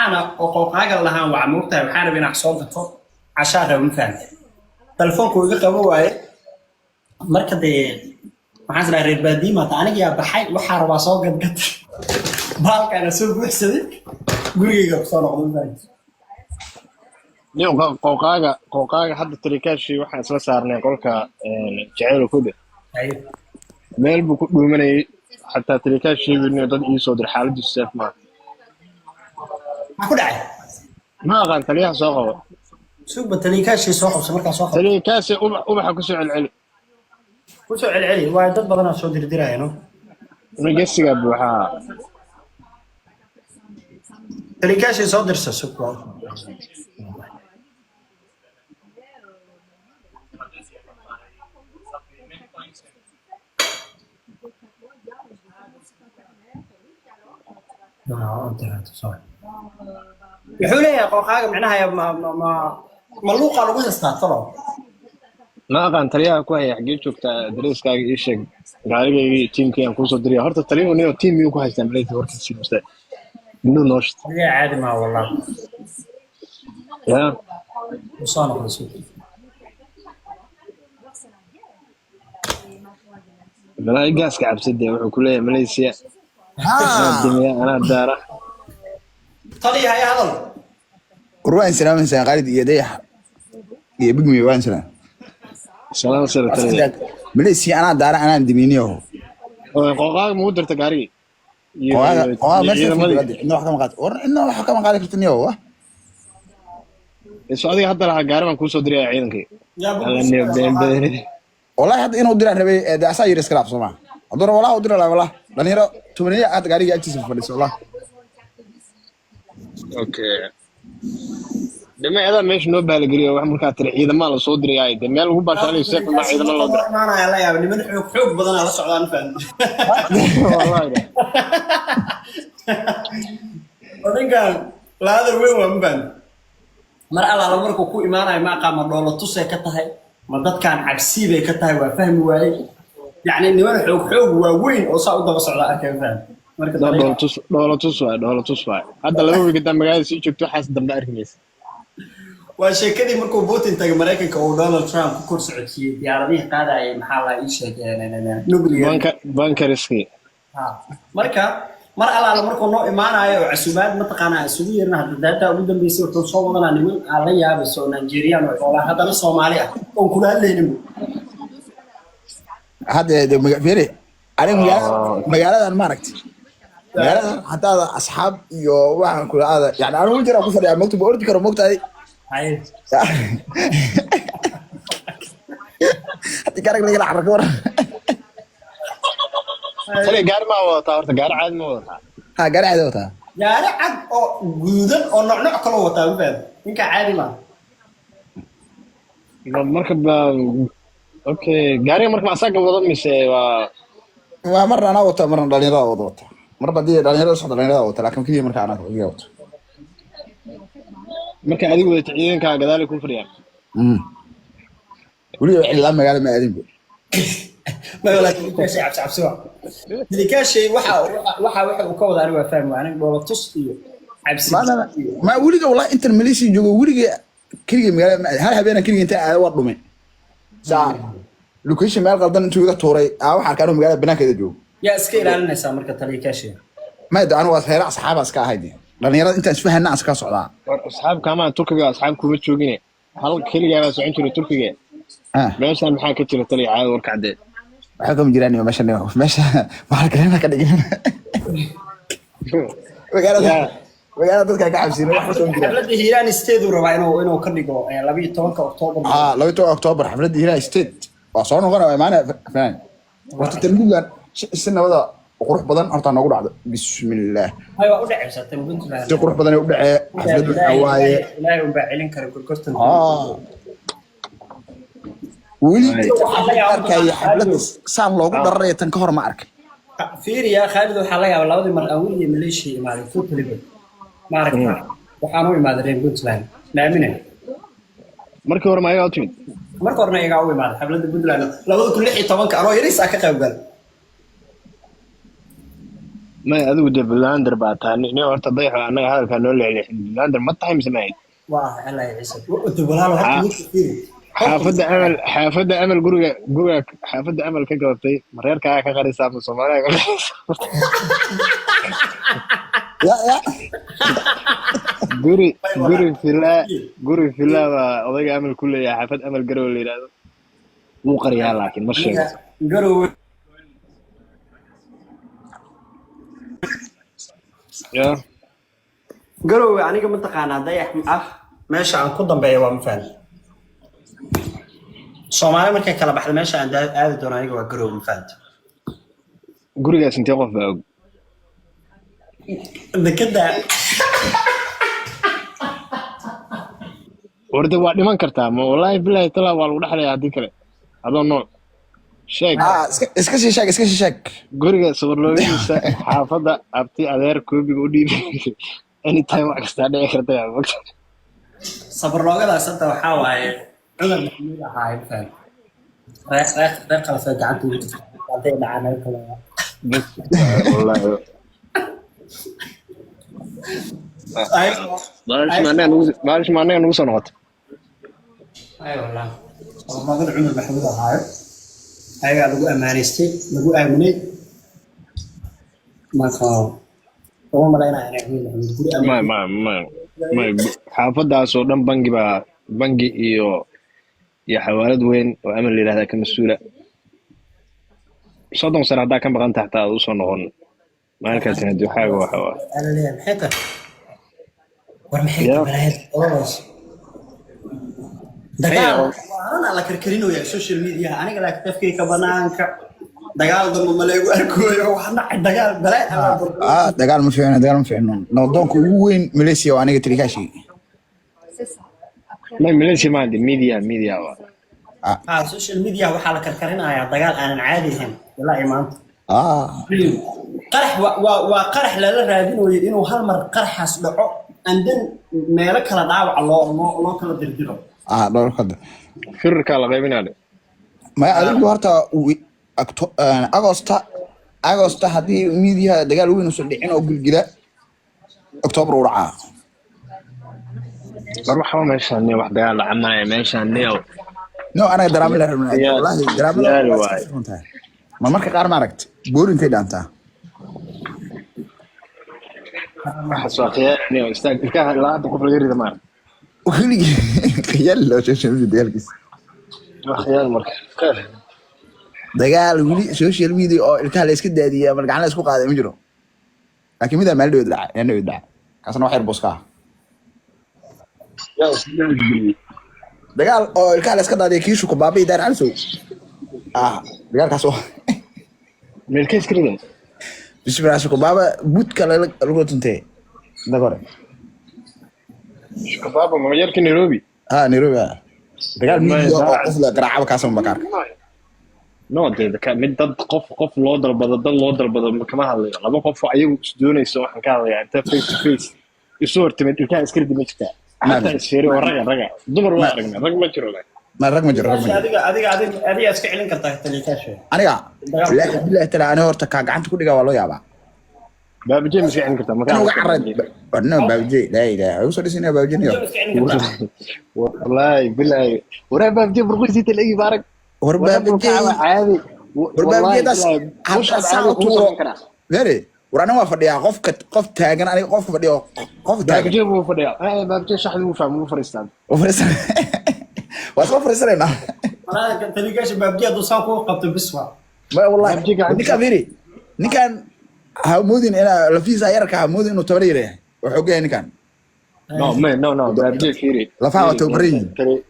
Caana oo qooqaaga lahaan waa moogtahay. Waxaan rabay inaan soo gato cashaa raba, ma fahamtay? Telefoonku iga qabo waaye. Marka dee waxaan isdhahay reer baadiye maata, anigayaa baxay, waxaa rabaa soo gadgatay, baalkaana soo buuxsaday, gurigayga kusoo noqday, ma fahamtay? Nin qooqaaga hadda talikaashii waxaan isla saarnay qolka jaceyl ku dhe. Haye. Meel buu ku dhuumanayay xataa talikaashii dad ii soo dir, xaaladiisu safe maaha. Maxaa ku dhacay? Ma aqaan, taliyaha soo qabo. Sugba, talikaashii soo qabsa, markaa soo qabsa. Talikaasi ubaxa kusoo celceli. Kusoo celceli waayo, dad badanaa soo dirdiraya, no. Gesigaa buuxaa. Talikaashii soo dirsa, sug. Wuxuu leeyahay qooqaaga micnaha ma luuqaa lagu haystaa talo? Ma aqaan, taliyaha ku haya. Xaggee joogtaa? Dareyskaaga ii sheeg, gaarigayga iyo tiimkii aan kuusoo diraya. Horta taliyuhu nin tiim miyuu ku haystaa Malaysia? Warkiisii mase indhuhu noo shita. Taliyaha caadi maa wallah. Ya. Wuu soo noqday, sug. Balaa gaaska cabside wuxuu ku leeyahay Malaysia anaa dimiya, anaa daara. Taliya, haya hadal. War waan salaamaysaa Khaalid iyo Dayax iyo Bigmi, waan salaam. Salaam sare, taliya. Malaysia anaa daara, anaan diminiyo. Qooqaaga mugu dirta gaarigii iyo Qooqaaga iyo qooqaaga meesha ciidamadii. Fiidiyo cidna wax kama qaad, war cidna wax kama qaadi karto niyo wa. Isu adiga hadda lahaa gaari baan kuusoo diraya ciidankii. Yaa. Alla niyo been badanid. Wallahi hadda inuu diraan rabay ee asaa yiri iska laaf Soomaa. Hadduu rabo wallahi u diri lahaa, wallahi dhalinyaro tobaniya aad gaariga agtiisa fadhiso wallahi. Okay, dhinacyada meesha noo baalageliyo wax markaa tiri ciidamaa la soo dirayaa, de meel lagu baashaanayo seef ma ciidama loo dira. Imaanaya la yaaba, niman xoog xoog badanaa la socdaan, fahmi? Wallahi. Oo ninkan laadar weyn waa, ma fahmi? Mar allaala markuu ku imaanayo ma aqaan, ma dhoolo tusay ka tahay, ma dadkan cabsi bay ka tahay, waa fahmi waaye. Yacni niman xoog xoog waaweyn oo saa u daba socda arkay, ma fahmi? Marka Dhoolo tus, dhoolo tus waay, dhoolo tus waay. Hadda 2 wiig hadaa magaalada sii joogto, waxaas dambe arki maysa. Waa sheekadii markuu Putin tagay Maraykanka uu Donald Trump ku kor socodsiiyey diyaaradihii qaadayay, maxaa la ii sheegay, nuclear. Bunkeriskii. Ha. Marka mar allaala markuu noo imaanayo oo casuumaad mataqaanaa isugu yeerna, hadda daataa ugu dambeysay wuxuu soo wadanaa niman aan la yaabayso oo Nigerian oo xoolaa haddana Soomaali ah oon kula hadlaynin. Hadda de fiiri aniga magaaladan ma aragti, magaaladan haddaada asxaab iyo waxaan kula aada, yani anigu jiraa ku fadhiyaa mogta, ma ordi karo mogtahay. Haye. Haddii garag laga carro ka waran. Taliya, gaari maa wadataa horta? Gaari caadi ma wadataa? Ha, gaari caadi wataa. Gaari cad oo guduudan oo nocnoc kaloo wataa, ma fahmi? Ninka caadi maaha. Marka ba okay, gaariga marka ma asaga wado mise waa? Waa marna anaa wata, marna dhalinyarada wada wata. Marba haddii dhalinyarada socda dhalinyarada wata, laakiin keliya marka anaa keliya wato. Marka adigu wadata ciidankaa gadaali ku fadhiyaan. Weliba xillaan magaalo ma aadin bu. Ma laakiin ninkaashay cabsi cabsi waa. Ninkaashay waxa uu ka wadaa aniga waa fahmi, aniga dhoola tus iyo cabsi. Ma weliga wallahi intan Malaysia joogo weliga keligay magaalada ma aadin. Hal habeenan keligay inta aada waa dhumay, saa location meel qaldan intuu iga tuuray aa waxaan arkaa inuu magaalada banaankeeda joogo. Yaa iska ilaalinaysaa marka, taliya kaashay? Ma de anigu waa reera asxaaba iska ahayd, dhalinyarada intaan isfahanna aan iska socdaa. War asxaab kaamaa, Turkiga asxaab kuma joogine, hal keligaa baa socon jiray Turkiga. Meeshaan maxaa ka jira, taliya? Caadi warka caddeed. Waxba kama jiraan iyo meesha meesha waxaa kalena ka dhigin magaalada. Magaalada dadka ka cabsiin wax kama jiraan. Xafladda Hiiraan State uu rabaa inuu ka dhigo 12-ka Oktoobar. Ah, 12 Oktoobar xafladda Hiiraan State waa soo noqona, waa imaanaya fanaan. Horta tan Puntland si nabada qurux badan horta noogu dhacdo, bismillaah. Hay, waa u dhacaysaa tan Puntland. Si qurux badan ay u dhacee xafladdu waxaa waaye. Ilaahay unbaa celin kara gorgortan. Ah. Weli waxaan arkaya xafladda saan loogu dhararaya tan ka hor ma arkin. Fiiriya Khaalid, waxaa laga yaabaa labadii mar aan weligay Malaysia imaaday totally ma aragta, waxaan u imaaday reer Puntland laamine. Markii hore ma ayagaa u timid? Marka horena iyagaa u imaaday xafladda Puntland 2016-ka, anoo yariis ah ka qayb galay. May, adigu dee Bulander baa tahay nin. Horta dayaxo, annaga hadalkaa noo leexleexin. Bulander ma tahay mise ma ahayd? Waa Allah ya ciise, walaalo, horta ninka fiiri. Xaafadda Amal, xaafadda Amal, guriga xaafadda Amal ka gabatay, ma reerkaaga ka qarisaa ma Soomaaliya ka qarisaa? Ya ya. Guri villa baa odayga Amal ku leeyahay xaafad Amal Garow la yidhaahdo. Wuu qariyaa laakiin ma sheego. Garowe. Ya. Garowe aniga mataqaanaa, dayax ah, meesha aan ku dambeeya waa mafahant. Soomaali markay kala baxda, meesha aan aadi doono aniga waa Garowe, mafahant. Gurigaas intee qof baa og? Dekada. Warde, waa dhiman kartaa ma? Wallaahi bilahi talaa, waa lagu dhexlayaa haddii kale adoo nool. Sheeg. Ah, iska sii sheeg, iska sii sheeg. Guriga sawirloogadiisa xaafadda abti adeer koobiga u dhiibay, anytime wax kastaa dhici karta yaa mogta. Sabarloogadaas hadda waxaa waaye Cumar Maxamuud ahaa, mafahant. Reer qalafee gacanta ugu jirta hadday dhacaan naga kala. Bas wallaahi, baalish ma annaga nagu soo noqotay? Ay wallah, sabarloogada Cumar Maxamuud ahaayo ayagaa lagu ammaanaystay, lagu aaminay. Marka uma malaynaya inay Cumar Maxamuud guri ma ammaan. Ma xaafadaas oo dhan bangi baa, bangi iyo xawaalad weyn oo Amal la yidhahdaa ka mas-uula. 30 sano haddaa ka maqan tahay, xataa aad usoo noqon maalinkaa timid waxaaga waxa waa. Ala leeyahay, maxay tahay? War maxay Ya. tahay balaayada qoladaas? Dagaal waarana la karkarinayaa social media. Aniga laakiin tafkayka banaanka dagaal dambe ma laygu arkooyo. Waxaa dhacay dagaal balaay. Ah, dagaal ma fiicno, dagaal ma fiicno. Nabadoonka ugu weyn Malaysia waa aniga talikaashii. May, Malaysia maanta media waa. Ah, social media waxaa la karkarinayaa dagaal aanan caadi ahayn ilaa iyo maanta. Qarax waa qarax lala raadinayo inuu hal mar qaraxaas dhaco and then meelo kala dhaawaca loo kala dirdiro. Ah, dhowr kada. Firarkaa la qaybinaa. Maya, adigu horta Agosta haddii media dagaal weyn uusan dhicin oo gilgila, October uu dhacaa. War waxba meeshaan niyo, wax dagaal dhaca maya meeshaan niyo. No, anaga daraamo la rabnaa. Wallahi daraamada Yaal waa iska waay. fiican tahay. Ma marka qaar ma aragt boorinkay dhaantaa. Waxaas waa khiyaali niyo. Istaag, ilkaha ilaa hadda qof laga rida maara. Weligii khiyaali loo social media dagaalkiisa. Waa khiyaali marka. Khair. Dagaal weli social media oo ilkaha la iska daadiyay ama gacan la isku qaaday ma jiro, laakiin midaa maalin dhaweed dhacay, maalin dhaweed dhacay, kaasna wax yar buska ah. Yaa isdagaal. Dagaal oo ilkaha la iska daadiyay kii shuko baaba daar calisow ah, dagaalkaas oo Meelkee iska ridan? Bismillah, shuko baaba buudka lagu tuntay dag hore. Shukabaaba ma yarka Nairobi? Ah, Nairobi, ah, dagaal media oo qof la garaacaba kaasama bakaarka. No, dee mid dad qof loo dalbado, dad loo dalbado kama hadlayo. Laba qof oo ayagu is doonayso waxaan ka hadlayaa. Inta face to face isu hortimid ilkaha iska ridi ma jirtaa? Xataa isfiiri oo raga dumar waa aragnaa, rag ma jiro laakiin. Ma rag ma jiro, rag ma jiro. Adiga iska celin kartaa talikaasha. Aniga bilahi bilahi tala, aniga horta kaa gacanta ku dhigaa waa loo yaabaa. Baabajey ma iska celin kartaa? Inuu Makaa uga carray no, baabajey, laa ilaaha igu soo dhisinaya baabajey niyo. Iska celin kartaa. Wallaahi bilahi, waraa baabajey burquisiita la egi baarag. War baabajey caadi. War baabajeydaas hadda saa u tuuro very. War aniga waa fadhiyaa, qofka qof taagan, aniga qofka fadhiyo, qof taagan. Baabajey buu fadhiyaa. Baabajey shaxdi wuu fahmay, wuu fadhiistaa. Waa fadhiisan, waa isla fadhiisanaynaa. Walaal, talikaasha baabji hadduu saan kuu qabto bis waa. Ma wallahi. Baabajey gacantiisa- Ninkaan fiiri, ninkaan ha moodin inaa lafiisa yararka, ha moodin inuu tabar yar yahay, waa xoog yahay ninkaan. No, man, no, no, baabajey fiiri. Lafaha waa tababaran yihiin.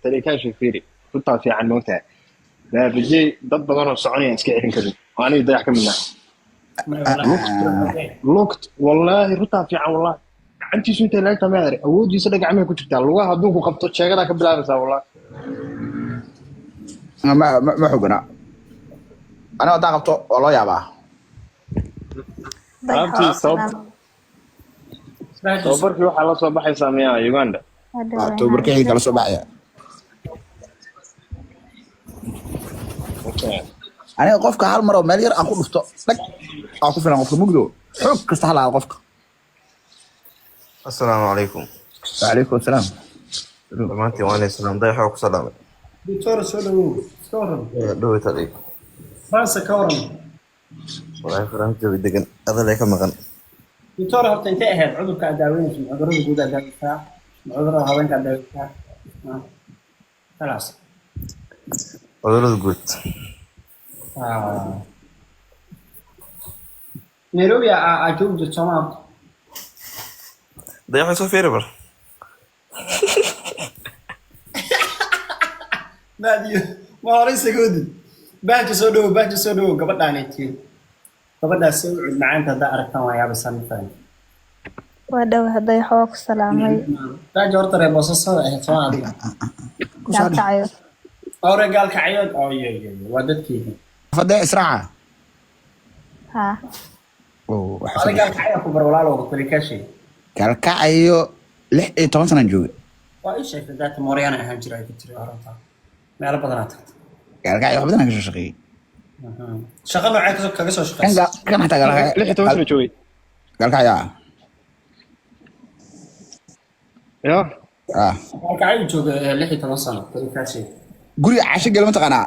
Talikaasha fiiri, runtaa fiican moogtahay. Baabajey dad badan oo soconaya iska celin karin oo aniga dayax ka midnaa lugt. Wallaahi runtaa fiican, wallaahi gacantiisu intay laagtaa ma adare, awoodiisa dhan gacmaha ku jirtaa. Lugaha hadduu ku qabto jeegadaa ka bilaabaysaa, wallaahi. Ma xogana, aniga haddaan qabto waa loo yaabaa. Alaabtii tababarkii waxaa la soo baxaysaa miyaa Uganda? Ah, tababarkii kala soo baxaya. Aniga qofka hal mar oo meel yar aan ku dhufto dhag aa ku filan qofka mugdo. Xoog kasta ha lahaado qofka. Asalaamu calaykum. Wacalaykum asalaam. Dhammaantiin waan islaam dayaxoo ku salaamay. Doctor, soo dhawow, iska waran? Dhoweyt adiga. Faransa ka waran? Walaahi Faransa jawi degan, adalee ka maqan. Doctor, horta intee ahayd cudurka aad daaweynayso? Ma cudurada guud aad daaweysaa, ma cudurada haweenka aad daaweysaa? Khalaas. Cudurada guud. Ah. Nairobi aa joogi jirto, soo maaha? Dayaxoo soo fiiri bar. Maadiyo ma horey sagoodi. Bahja soo dhawow, bahja soo dhawow. Gabadhaanay tiin, gabadhaas si u cud macaanta haddaa aragtaan waa yaabaysaa, ma fahan. Waa dhow, dayaxoo ku salaamay. Bahja, horta reer Boosasada ahayd soo adiga? Gaalkacyo. Oo reer Gaalkacyood oo yo yo yo, waa dadkeydii. Fadee israaca. Haa. Oo, Ada waxa Gaalkacyo ku bar walaalowga kuli kaashay. Gaalkacyo 16 sanaan joogay. Waa ii sheegtay daata Mooryaana ahaan jira ay ku tiri horantaa meelo badanaa tagtay. Gaalkacyo wax badan aan kasoo shaqeeyey. Shaqo noocee kaga soo Kan shaqeysa? kan xataa Gaalkacyo. 16 sano joogay. Gaalkacyo ah. Ya. Ah. Gaalkacyo jooga 16 sano kuli kaashay. Guriga Casho Gel ma taqaanaa?